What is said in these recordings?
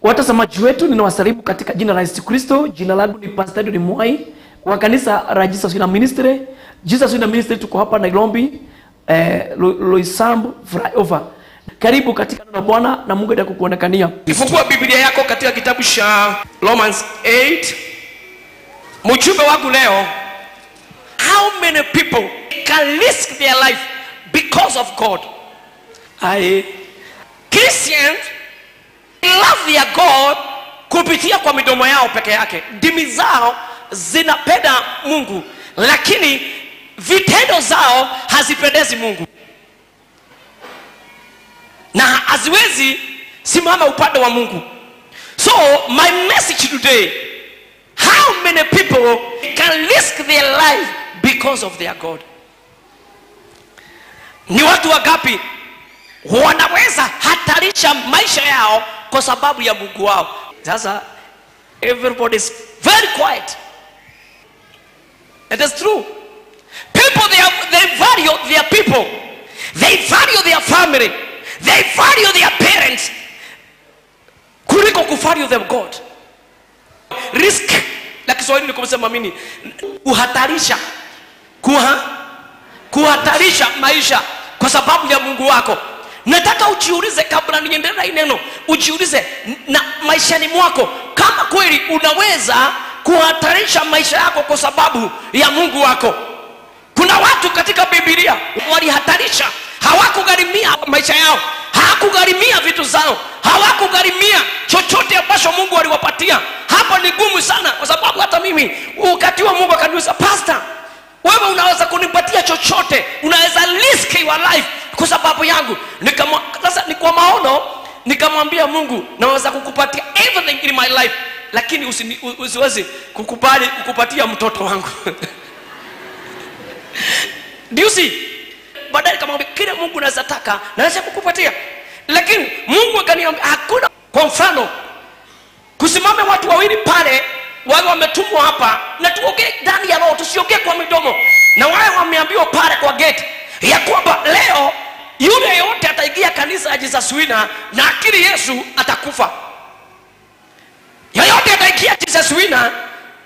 Watazamaji wetu, ninawasalimu katika jina la Yesu Kristo. Jina langu ni Pastor Edwin Mwai wa kanisa la Jesus Winner Ministry. Jesus Winner Ministry tuko hapa Nairobi, Roysambu Flyover. Karibu katika neno la Bwana na Mungu atakuonekania. Ifungua Biblia yako katika kitabu cha Romans 8. Mjumbe wangu leo, how many people can risk their life because of God? Christians love their God kupitia kwa midomo yao peke yake. Ndimi zao zinapenda Mungu, lakini vitendo zao hazipendezi Mungu na haziwezi simama upande wa Mungu. So my message today, how many people can risk their life because of their God? Ni watu wangapi wanaweza hatarisha maisha yao kwa sababu ya Mungu wao? Sasa everybody is very quiet. It is true. People, they value their people. They value their family. They value their parents kuliko kuvalue them God. Risk, la Kiswahili ni kusema nini? Kuhatarisha. Kuhatarisha maisha kwa sababu ya Mungu wako. Nataka ujiulize kabla niendelee na neno, ujiulize na maishani mwako kama kweli unaweza kuhatarisha maisha yako kwa sababu ya Mungu wako. Kuna watu katika Biblia walihatarisha, hawakugharimia maisha yao, hawakugharimia vitu zao, hawakugharimia chochote ambacho Mungu aliwapatia. Hapa ni gumu sana, kwa sababu hata mimi wakati wa Mungu akaniuliza, "Pastor, wewe unaweza kunipatia chochote, unaweza risk your life kwa sababu yangu." Sasa ni kwa maono nikamwambia Mungu, naweza kukupatia everything in my life, lakini usiwezi kukubali kukupatia mtoto wangu. Do you see? Baadaye nikamwambia kile Mungu naweza taka, naweza kukupatia. Lakini Mungu akaniambia hakuna. Kwa mfano, kusimame watu wawili pale, wao wametumwa hapa, na tuongee ndani ya roho, tusiongee kwa midomo. Na wao wameambiwa pale kwa gate ya kwamba leo yule yote ataingia kanisa ya Jesus Winner na akili Yesu atakufa. Yoyote ataingia Jesus Winner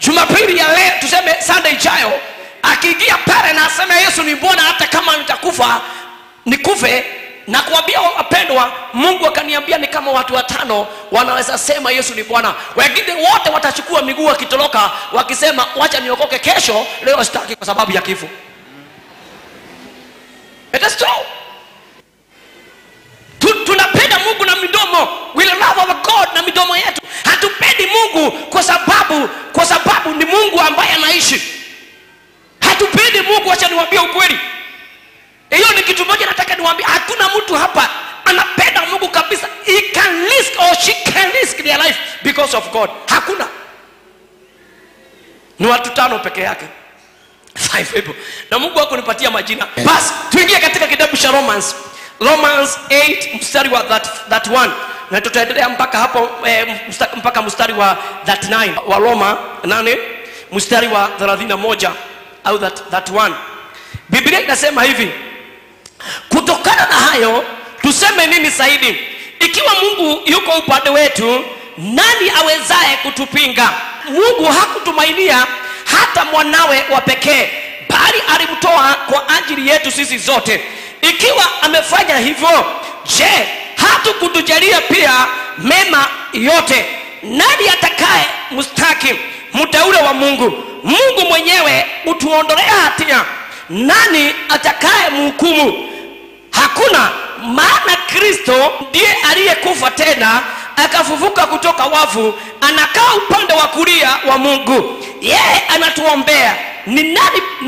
Jumapili ya leo, tuseme Sunday ijayo, akiingia pale na aseme Yesu ni Bwana, hata kama nitakufa nikufe. Na kuambia wapendwa, Mungu akaniambia ni kama watu watano wanaweza sema Yesu ni Bwana. Wengine wote watachukua miguu wakitoroka wakisema wacha niokoke kesho, leo sitaki kwa sababu ya kifo. It is true. Tunapenda Mungu na midomo. We love our God na midomo yetu. Hatupendi Mungu kwa sababu ni Mungu ambaye anaishi. Hatupendi Mungu, wacha niwaambie ukweli. Hiyo ni kitu moja nataka niwaambie, hakuna mtu hapa anapenda Mungu kabisa. He can risk or she can risk their life because of God. Hakuna. Ni watu tano peke yake. 5 people. Na Mungu hakunipatia majina. Bas, tuingie katika kitabu cha Romans. Romans 8 mstari wa 31. Na tutaendelea mpaka hapo mpaka mstari wa 39 wa Roma 8 mstari wa 31 au 31. Biblia inasema hivi: kutokana na hayo tuseme nini zaidi? Ikiwa Mungu yuko upande wetu, nani awezaye kutupinga? Mungu hakutumainia hata mwanawe wa pekee, bali alimtoa kwa ajili yetu sisi zote. Ikiwa amefanya hivyo, je, hatakutujalia pia mema yote? Nani atakaye mstaki mteule wa Mungu? Mungu mwenyewe utuondolea hatia. Nani atakaye mhukumu? Hakuna. Maana Kristo ndiye aliyekufa tena akafufuka kutoka wafu, anakaa upande wa kulia wa Mungu. Yeye anatuombea. Ni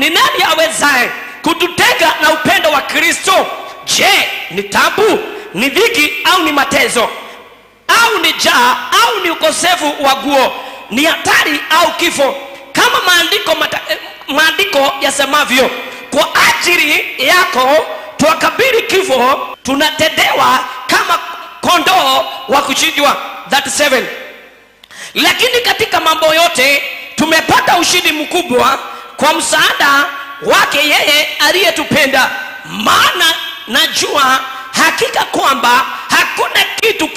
nani awezaye kututenga na upendo wa Kristo? Je, ni tabu, ni dhiki, au ni mateso, au ni njaa, au ni ukosefu wa nguo, ni hatari au kifo? Kama maandiko yasemavyo, kwa ajili yako tuakabili kifo, tunatendewa kama kondoo wa kuchinjwa. 37. Lakini katika mambo yote tumepata ushindi mkubwa kwa msaada wake yeye aliyetupenda. Maana najua hakika kwamba hakuna kitu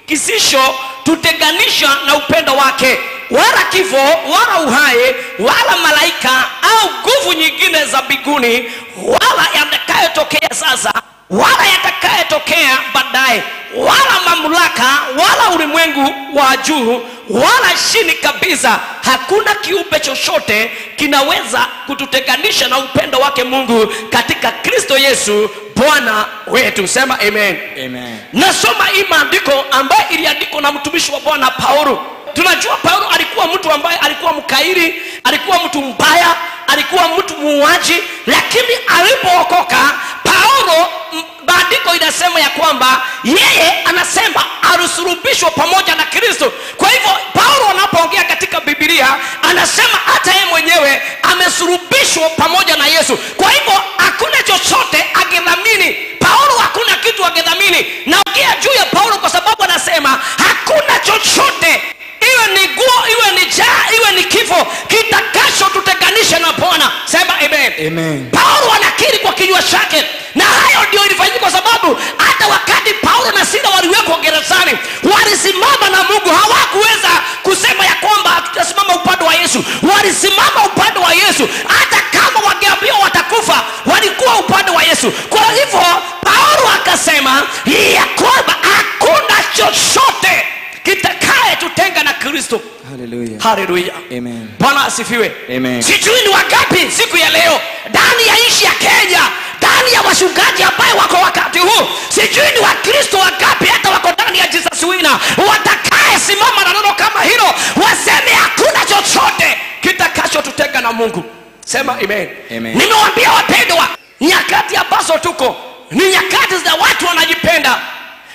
kisicho tutenganisha na upendo wake, wala kifo wala uhai wala malaika au nguvu nyingine za mbinguni, wala yatakayotokea sasa wala yatakayotokea baadaye, wala mamlaka wala ulimwengu wa juu wala chini kabisa, hakuna kiumbe chochote kinaweza kututenganisha na upendo wake Mungu katika Kristo Yesu Bwana wetu. Sema amen. Amen. Nasoma hii maandiko ambayo iliandikwa na mtumishi wa Bwana Paulo. Tunajua Paulo alikuwa mtu ambaye alikuwa mkairi, alikuwa mtu mbaya, alikuwa mtu muuaji, lakini alipookoka Paulo, maandiko inasema ya kwamba yeye anasema alisulubishwa pamoja na Kristo. Kwa hivyo Paulo anapoongea katika Biblia anasema hata yeye mwenyewe amesulubishwa pamoja na Yesu. Kwa hivyo hakuna chochote angedhamini Paulo, hakuna kitu angedhamini. Naongea juu ya Paulo kwa sababu anasema hakuna chochote, iwe ni nguo, iwe ni njaa, iwe ni kifo, kitakacho tutenganisha na Bwana. Sema amen. Amen. Paulo anakiri kwa kinywa chake, na hayo ndio ilifanyika kwa sababu hata wakati Paulo na Sila waliwekwa gerezani, walisimama na Mungu. Hawakuweza kusema ya kwamba tutasimama upande wa Yesu. Walisimama upande wa Yesu, hata kama wangeambiwa watakufa, walikuwa upande wa Yesu. Kwa hivyo Paulo akasema ya kwamba hakuna chochote kitakaye tutenga na Kristo. Hallelujah. Hallelujah. Amen. Bwana asifiwe. Amen. Sijui ni wangapi siku ya leo ndani ya nchi ya Kenya, ndani ya wachungaji ambao wako wakati huu, sijui ni Wakristo wangapi hata wako ndani ya Jesus Winner watakaye simama na neno kama hilo, waseme hakuna chochote kitakachotutenga na Mungu. Sema amen. Amen. Nimewaambia wapendwa, nyakati ambazo tuko ni nyakati za watu wanajipenda,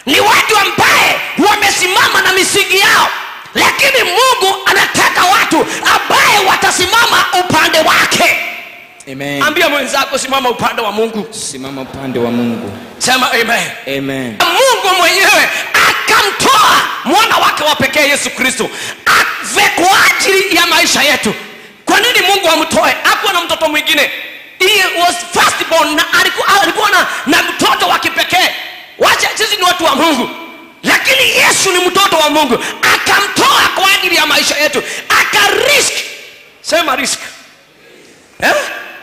ni watu ambaye wamesimama na misingi yao, lakini Mungu anataka watu ambaye watasimama upande wake. Amen. Ambia mwenzako, simama upande wa Mungu. Simama upande wa Mungu. Sema amen. Amen. Mungu mwenyewe akamtoa mwana wake wa pekee Yesu Kristo afe kwa ajili ya maisha yetu. Kwa nini Mungu amtoe? Hakuwa na mtoto mwingine. He was first born, na alikuwa na mtoto wa kipekee. Wacha sisi ni watu wa Mungu, lakini Yesu ni mtoto wa Mungu. Akamtoa kwa ajili ya maisha yetu. Akarisk. Sema risk.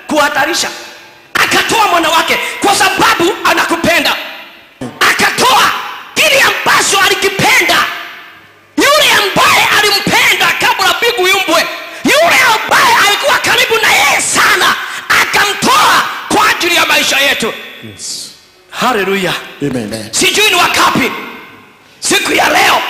Kuhatarisha. Akatoa mwana wake kwa sababu anakupenda. Akatoa kile ambacho alikipenda. Yule ambaye alimpenda kabla mbingu iumbwe, yule ambaye alikuwa karibu na yeye sana, akamtoa kwa ajili ya maisha yetu. Yes. Hallelujah. Amen. Sijui ni wakapi siku ya leo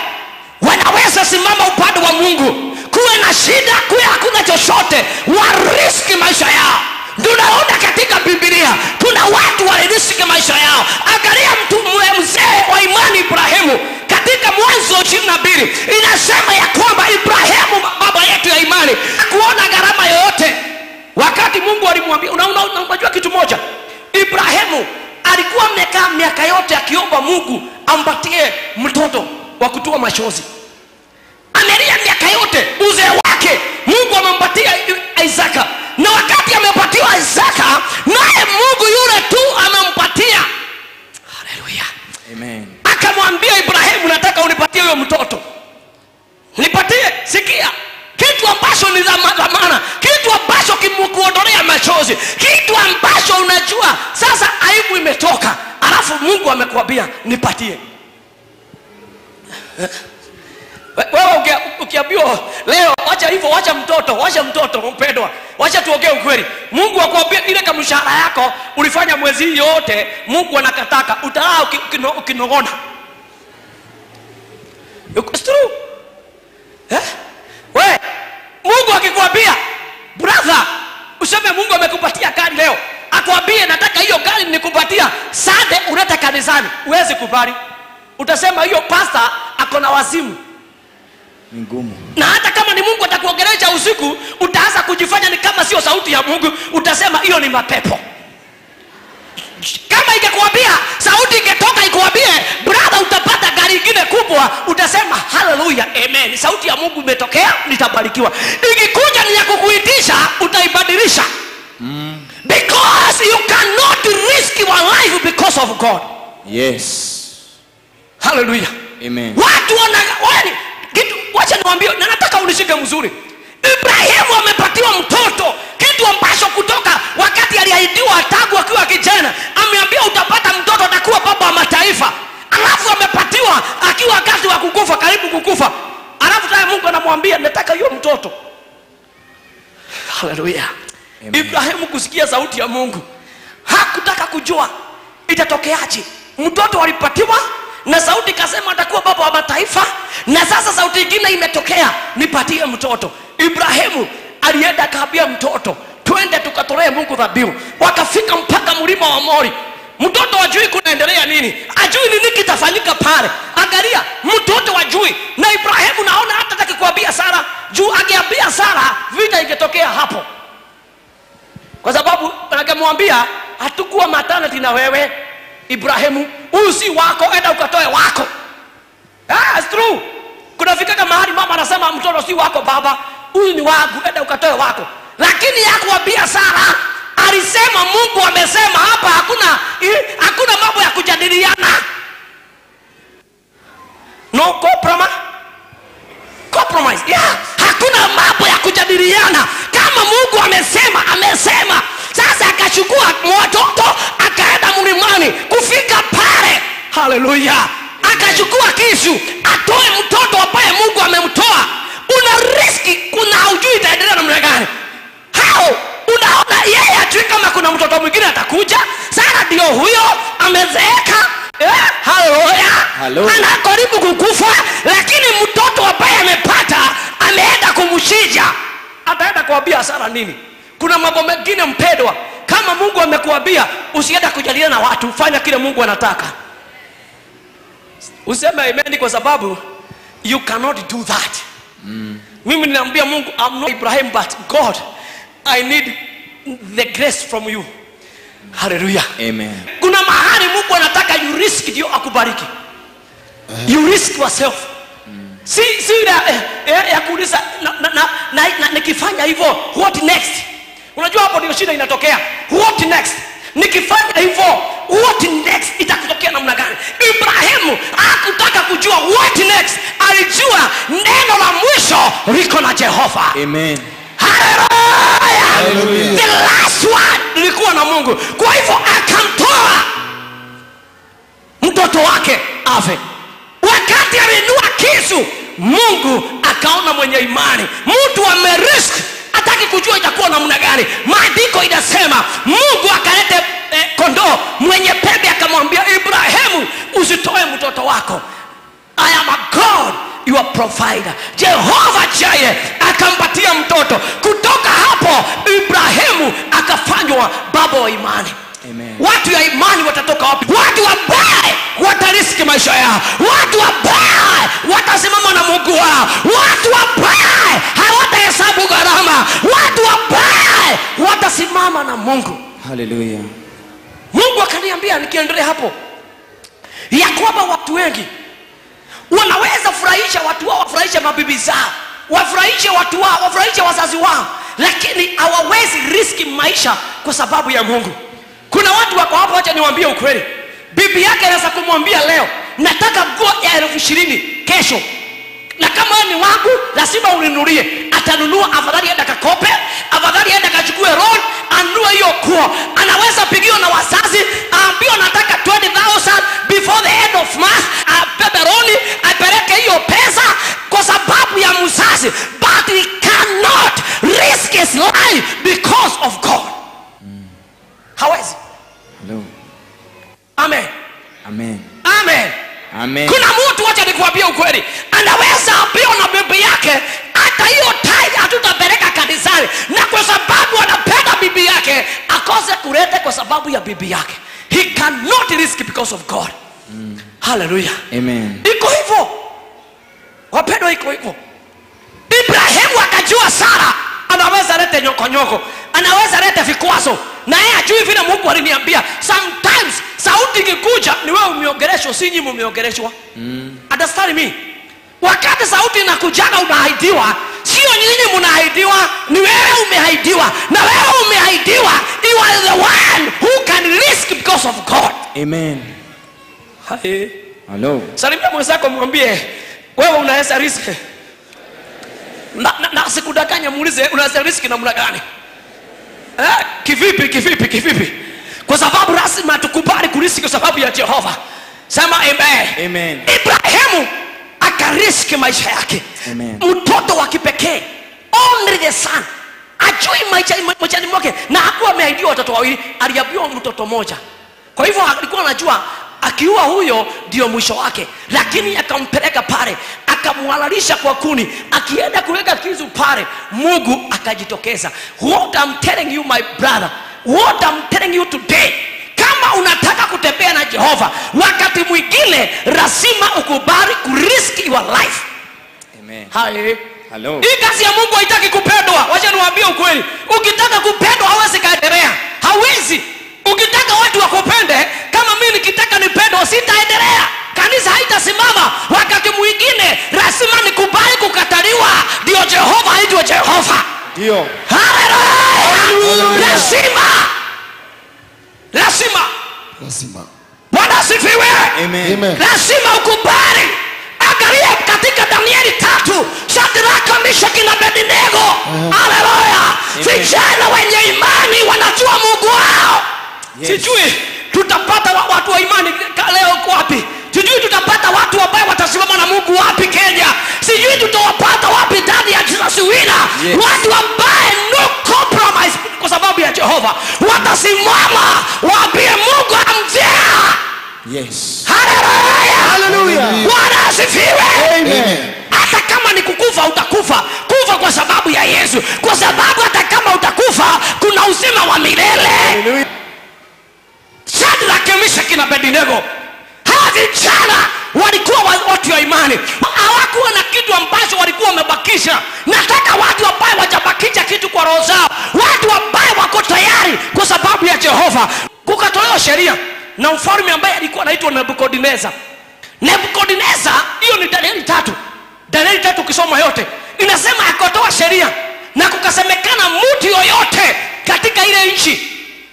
wanaweza simama upande wa Mungu, kuwe na shida, kuwe hakuna chochote, wariski maisha yao. Tunaona katika Biblia kuna watu waliriski maisha yao. Angalia mtu mzee wa imani Ibrahimu, katika Mwanzo 22 inasema ya kwamba Ibrahimu baba yetu ya imani hakuona gharama yoyote. Wakati Mungu alimwambia, unajua kitu moja, Ibrahimu alikuwa amekaa miaka yote akiomba Mungu ampatie mtoto wa kutoa machozi. Amelia miaka yote uzee wake, Mungu amempatia Isaka. Na wakati amepatiwa Isaka, naye Mungu yule tu amempatia. Haleluya. Amen. Akamwambia Ibrahimu, nataka unipatie huyo mtoto. Nipatie, sikia. Kitu ambacho ni dhamana, kitu ambacho kimekuondolea machozi, kitu ambacho unajua sasa aibu imetoka, alafu Mungu amekuambia nipatie. Wewe ukiambiwa leo acha hivyo, acha mtoto, acha mtoto mpendwa, acha tuongee ukweli. Mungu akwambia ile kama mshahara yako ulifanya mwezi yote, Mungu anakataka, utalaa ukinong'ona. It's true. We, Mungu akikwambia brother, useme Mungu amekupatia gari leo, akwambie nataka hiyo gari nikupatia Sunday ulete kanisani, huwezi kubali. Utasema hiyo pastor ako na wazimu. Ni ngumu. Na hata kama ni Mungu atakuongelesha usiku, utaanza kujifanya ni kama sio sauti ya Mungu, utasema hiyo ni mapepo. Kama ingekuambia sauti ingetoka ikuambie brother utapata gari ingine kubwa, utasema hallelujah, amen, sauti ya Mungu imetokea, nitabarikiwa. Ikikuja ni ya kukuitisha, utaibadilisha. Because you cannot risk your life because of God. Yes. Hallelujah. Amen. Watu wana Wacha niwaambie, na nataka unishike mzuri. Ibrahimu amepatiwa mtoto, kitu ambacho kutoka wakati aliahidiwa tangu akiwa kijana, ameambiwa utapata mtoto, atakuwa baba wa mataifa. Alafu amepatiwa akiwa wakati wa kukufa, karibu kukufa. Alafu tayari Mungu anamwambia nataka hiyo mtoto. Haleluya. Ibrahimu kusikia sauti ya Mungu, hakutaka kujua itatokeaje. Mtoto alipatiwa na sauti kasema atakuwa baba wa mataifa, na sasa sauti nyingine imetokea, nipatie mtoto. Ibrahimu alienda akaambia mtoto, twende tukatolee Mungu dhabihu. Wakafika mpaka mlima wa Mori. Mtoto hajui kunaendelea nini, hajui nini kitafanyika pale. Angalia, mtoto hajui. Na Ibrahimu naona hata atakikwambia Sara, juu angeambia Sara vita ingetokea hapo. Kwa sababu angemwambia hatukuwa maternity na wewe Ibrahimu, huyu si wako, enda ukatoe wako. It's true. Kunafika mahali mama anasema mtoto si wako baba, huyu ni wangu, enda ukatoe wako. Lakini hakuambia Sara, alisema Mungu amesema, hapa hakuna mambo ya kujadiliana. No compromise. Yeah, hakuna mambo ya kujadiliana. Kama Mungu amesema, amesema. Sasa akachukua mtoto akaenda mlimani. Kufika pale, haleluya, akachukua kisu atoe mtoto ambaye Mungu amemtoa. Una riski, kuna hujui itaendelea namna gani. Hao unaona yeye hajui kama kuna mtoto mwingine atakuja. Sara ndio huyo amezeeka. Haleluya. Anakaribu kukufa, lakini mtoto ambaye amepata ameenda kumchinja. Ataenda kuambia Sara nini? Kuna mambo mengine mpendwa, kama Mungu amekuambia usienda kujadiliana na watu, fanya kile Mungu anataka. Useme amen, kwa sababu you cannot do that. Mimi ninaambia Mungu, I'm not Ibrahim, but God, I need the grace from you. Hallelujah. Amen. Kuna mahali Mungu anataka you risk ndio akubariki. You risk yourself. Si ya kuuliza na nikifanya hivyo what next? Unajua hapo ndio shida inatokea. What next? Nikifanya hivyo what next, itakutokea namna gani? Ibrahimu hakutaka kujua what next. Alijua neno la mwisho liko na Jehova. Amen. Hallelujah. The last one lilikuwa na Mungu. Kwa hivyo akamtoa mtoto wake afe. Wakati alinua kisu, Mungu akaona mwenye imani, mtu amerisk, hataki kujua itakuwa namna gani. Maandiko inasema Mungu akalete kondoo mwenye pembe, akamwambia Ibrahimu, usitoe mtoto wako. I am a God, your provider. Jehova Jireh akampatia mtoto. Kutoka hapo Ibrahimu akafanywa baba wa imani. Amen. Watu ya imani watatoka wapi? Watu ambao watariski maisha yao, watu ambao watasimama na Mungu wao, watu ambao hawatahesabu gharama, watu ambao watasimama na Mungu. Hallelujah. Mungu akaniambia nikiendelea hapo ya kwamba watu wengi wanaweza furahisha watu wao, wafurahishe mabibi zao, wafurahishe watu wao, wafurahishe wazazi wao, lakini hawawezi riski maisha kwa sababu ya Mungu. Kuna watu wako hapo, acha niwaambie ukweli. Bibi yake anaweza kumwambia leo, nataka nguo ya 20,000 kesho, na kama ni wangu lazima uninunulie. Atanunua, afadhali aenda kakope, afadhali aenda kachukue loan, anunue hiyo nguo. Anaweza pigiwa na wazazi, aambiwa nataka 20,000 before the end of month, abebe loan, apeleke hiyo pesa kwa sababu ya mzazi. But he cannot risk his life because of God. Hawezi. Hello. Amen. Amen. Amen. Amen. Kuna mtu, wacha nikuambie ukweli, anaweza ambiwa na bibi yake hata hiyo tithe hatutapeleka kanisani, na kwa sababu anapenda bibi yake akose kuleta kwa sababu ya bibi yake. He cannot risk because of God. Hallelujah. Amen. Iko hivyo wapendwa, iko hivyo. Ibrahimu akajua Sara anaweza lete nyokonyoko, anaweza lete vikwazo, na yeye ajui vile Mungu aliniambia. Sometimes sauti ikikuja ni wewe umeongeleshwa, si nyinyi mmeongeleshwa. Understand me? Wakati sauti inakujaga unaahidiwa, sio nyinyi mnaahidiwa, ni wewe umeahidiwa. Na wewe umeahidiwa, you are the one who can risk because of God. Amen. Hai. Hello. Salimia mwenzako mwambie wewe unaweza risk Na sikudanganya, muulize unaweza riski namna gani? Kivipi? Kwa sababu lazima tukubali kuriski kwa sababu ya Jehova. Sema amen. Amen. Ibrahimu akariski maisha yake. Amen. Mtoto wa kipekee, only the son. Ajui maishani mwake, na hakuwa ameahidiwa watoto wawili, aliambiwa mtoto mmoja. Kwa hivyo alikuwa anajua akiua huyo ndio mwisho wake, lakini akampeleka pale, akamwalalisha kwa kuni, akienda kuweka kisu pale, Mungu akajitokeza. What I'm telling you my brother, what I'm telling you today, kama unataka kutembea na Jehova, wakati mwingine lazima ukubali kurisk your life. Amen. Hai. Hello. Hii kazi ya Mungu haitaki kupendwa. Wacha niwaambie ukweli. Ukitaka kupendwa hauwezi kaendelea. Hauwezi. Ukitaka watu wakupende, kama mimi nikitaka nipendwe sitaendelea. Kanisa haitasimama. Wakati mwingine lazima nikubali kukataliwa ndio Jehova aitwe Jehova. Ndio. Hallelujah. Lazima. Lazima. Lazima. Bwana asifiwe. Amen. Amen. Lazima ukubali. Angalia katika Danieli 3, Shadraka, Meshaki na Abednego. Haleluya. Vijana wenye imani wanajua Mungu wao. Yes. Sijui tutapata watu wa imani leo wapi? Sijui tutapata watu ambao watasimama na Mungu wapi Kenya? Sijui tutawapata wapi ndani ya Jesus Winner? Yes. Watu ambao no compromise kwa sababu ya Jehova watasimama waambie Mungu I'm there. Yes. Hallelujah. Hallelujah. Bwana asifiwe. Amen. Hata kama ni kukufa utakufa, kufa kwa sababu ya Yesu, kwa sababu hata kama utakufa kuna uzima wa milele. Hallelujah. Shadraka, Meshaki na Abednego, hawa vijana walikuwa watu wa imani. Hawakuwa na kitu ambacho walikuwa wamebakisha. Nataka watu ambao hawajabakisha kitu kwa roho zao, watu ambao wako tayari kwa sababu ya Jehova. Kukatolewa sheria na mfalme ambaye alikuwa anaitwa Nebukadneza. Nebukadneza, hiyo ni Danieli 3. Danieli 3 ukisoma yote inasema akatoa sheria na kukasemekana mtu yoyote katika ile nchi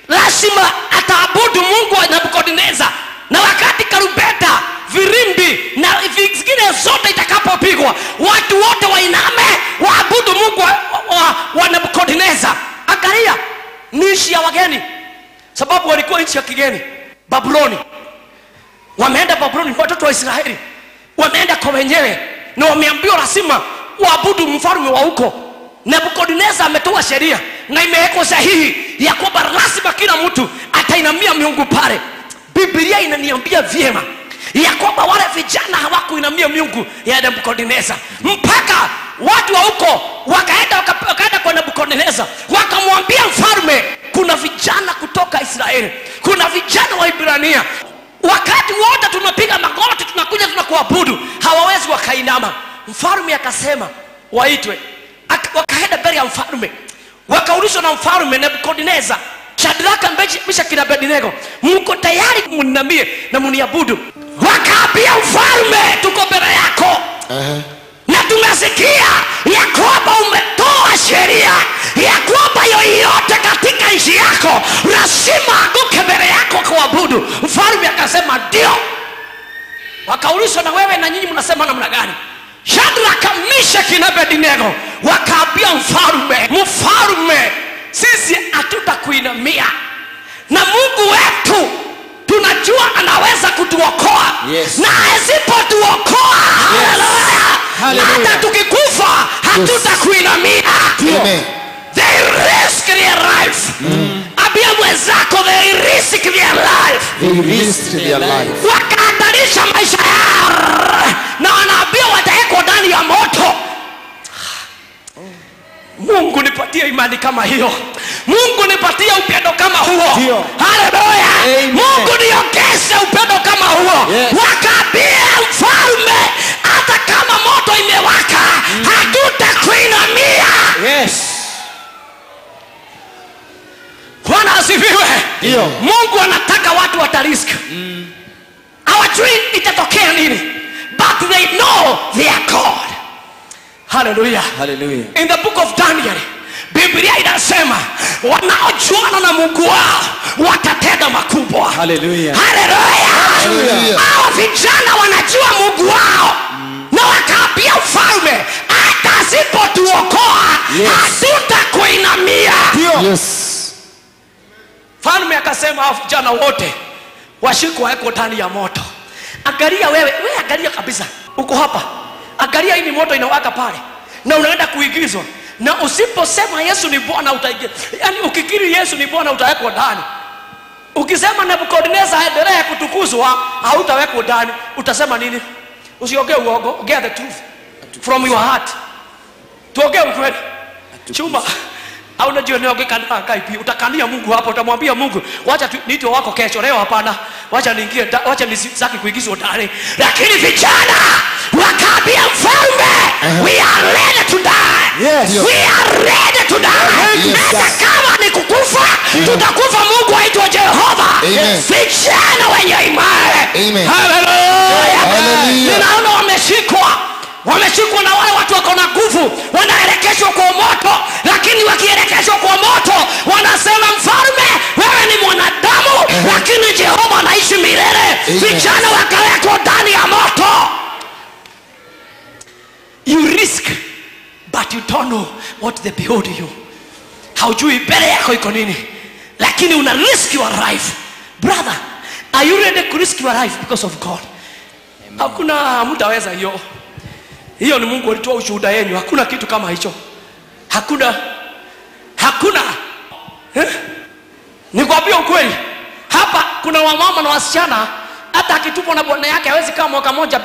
lazima ataabudu Mungu wa Nebukadneza. Na wakati karumbeta, virimbi na vingine zote itakapopigwa, watu wote wainame waabudu Mungu wa Nebukadneza. Angalia, ni nchi ya wageni, sababu walikuwa nchi ya kigeni, Babuloni. Wameenda Babuloni, watoto wa Israeli wameenda kwa wenyewe na wameambiwa lazima waabudu mfalme wa huko. Nebukadneza ametoa sheria na imewekwa sahihi ya kwamba lazima kila mtu atainamia miungu pale. Biblia inaniambia vyema ya kwamba wale vijana hawakuinamia miungu ya Nebukadneza, mpaka watu wa huko wakaenda kwa Nebukadneza wakamwambia mfalme, kuna vijana kutoka Israeli, kuna vijana wa Ibrania, wakati wote tunapiga magoti tunakuja tunakuabudu, hawawezi wakainama. Mfalme akasema waitwe. Wakaenda mbele ya mfalme, wakaulizwa na mfalme Nebukadneza, Shadraka, Meshaki na Abednego, mko tayari mninamie na mniabudu? Wakaambia mfalme, tuko mbele yako na tumesikia ya kwamba umetoa sheria ya kwamba yoyote katika nchi yako lazima anguke mbele yako kuabudu. Mfalme akasema ndio. Wakaulizwa, na wewe na nyinyi mnasema namna gani? Shadraka, Meshaki na Abednego wakaambia mfalme, mfalme, sisi hatutakuinamia, na Mungu wetu tunajua anaweza kutuokoa. Yes. Na asipotuokoa, haleluya, hata tukikufa hatutakuinamia. Amen. They risk their life. Ambia mwenzako, they risk their life. They risked their life. Wakahatarisha maisha yao na wanaambia watawekwa ndani ya moto. Mungu nipatie imani kama hiyo. Mungu nipatie upendo kama huo. Haleluya. Mungu niongeze upendo kama huo. Yes. Wakaambia mfalme, hata kama moto imewaka, hatutakuinamia. Yes. Bwana asifiwe. Ndio. Mungu anataka watu watarisk. Hawajui itatokea nini, but they know their God. Hallelujah. Hallelujah. In the book of Daniel, Biblia inasema wanaojuana na Mungu wao watatenda makubwa. Hallelujah. Hallelujah. Hallelujah. Hao vijana wanajua Mungu wao. Na wakaambia mfalme, hata Asipotuokoa hatutakuinamia. Yes. Mfalme akasema hao vijana wote washikwe wawekwe ndani ya moto. Angalia wewe, wewe angalia kabisa. Uko hapa. Angalia hii ni moto inawaka pale. Na unaenda kuigizwa. Na usiposema Yesu ni Bwana utaingia. Yaani ukikiri Yesu ni Bwana utawekwa ndani. Ukisema Nebukadneza aendelee kutukuzwa, hautawekwa ndani. Utasema nini? Usiongee uongo, ongea the truth from your heart. Tuongee ukweli. Chuma. Au unajua ni ongea kana kaipi. Utakania Mungu hapo, utamwambia Mungu, wacha niite wako kesho, leo hapana. Wacha niingie, wacha nisitaki kuigizwa ndani. Lakini vijana wakaambia mfalme, we are ready to die. Yes. We are ready to die. Yes. Hata kama ni kukufa, tutakufa. Mungu aitwa Jehova. Amen. Vijana wenye imani. Amen. Hallelujah. Hallelujah. Ninaona wameshikwa. Wameshikwa na wale watu wako na nguvu, wanaelekeshwa kwa moto, lakini wakielekeshwa kwa moto wanasema mfalme, wewe ni mwanadamu, lakini Jehova anaishi milele. Vijana wakawekwa ndani ya moto. You risk but you don't know what they behold you. Haujui mbele yako iko nini, lakini una risk your life. Brother, are you ready to risk your life because of God? Hakuna mtaweza hiyo. Hiyo ni Mungu alitoa ushuhuda yenu. Hakuna kitu kama hicho. Hakuna. Hakuna. Nikwambia ukweli. Hapa kuna wamama na wasichana hata akitupwa na bwana yake hawezi kama mwaka moja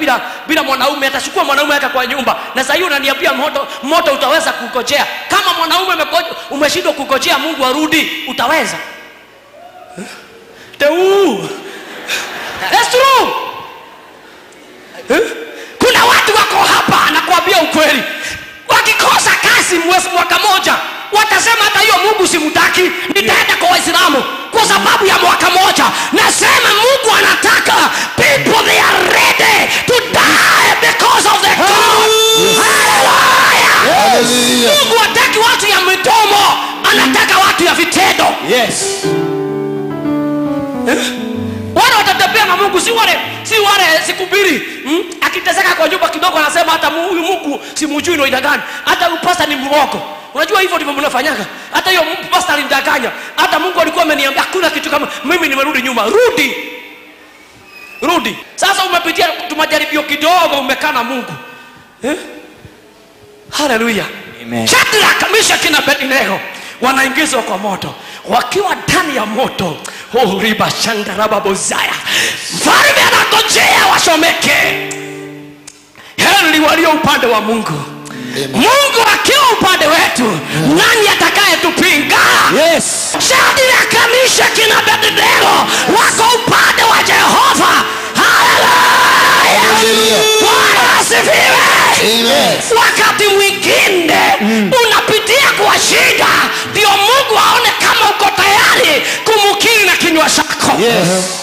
bila mwanaume, atachukua mwanaume yake kwa nyumba. Na sasa hiyo unaniambia moto utaweza kukojea? Kama mwanaume umeshindwa kukojea Mungu arudi, utaweza? Teu. That's true. Kuna watu wako hapa nakwambia ukweli. Wakikosa kazi mwaka moja, watasema hata hiyo Mungu simtaki, nitaenda kwa Waislamu kwa sababu ya mwaka moja. Nasema Mungu anataka people they are ready to die because of the God. Hallelujah. Hallelujah. Mungu hataki watu ya midomo, anataka watu ya vitendo. Yes. Wale watatembea na Mungu, si wale siku mbili. Akiteseka kwa nyumba kidogo anasema hata huyu Mungu simjui ni gani. Hata upasta ni mrongo. Unajua hivyo ndivyo mnafanyaga. Hata hiyo pastor alinidanganya. Hata Mungu alikuwa ameniambia hakuna kitu kama mimi, nimerudi nyuma. Rudi. Rudi. Sasa umepitia majaribio kidogo, umekaa na Mungu. Hallelujah. Amen. Shadrach, Meshach na Abednego wanaingizwa kwa moto. Wakiwa ndani ya moto, oh riba shandaraba bozaya. Mfalme anangojea washomeke. Heri walio upande wa Mungu. Amen. Mungu akiwa upande wetu, nani atakayetupinga? Yes. Shadrach, Meshach na Abednego wako upande wa Jehova. Hallelujah. Bwana asifiwe. Amen. Wakati mwingine unapitia kwa shida, ndio Mungu aone kama uko tayari kumkiri na kinywa chako. Yes.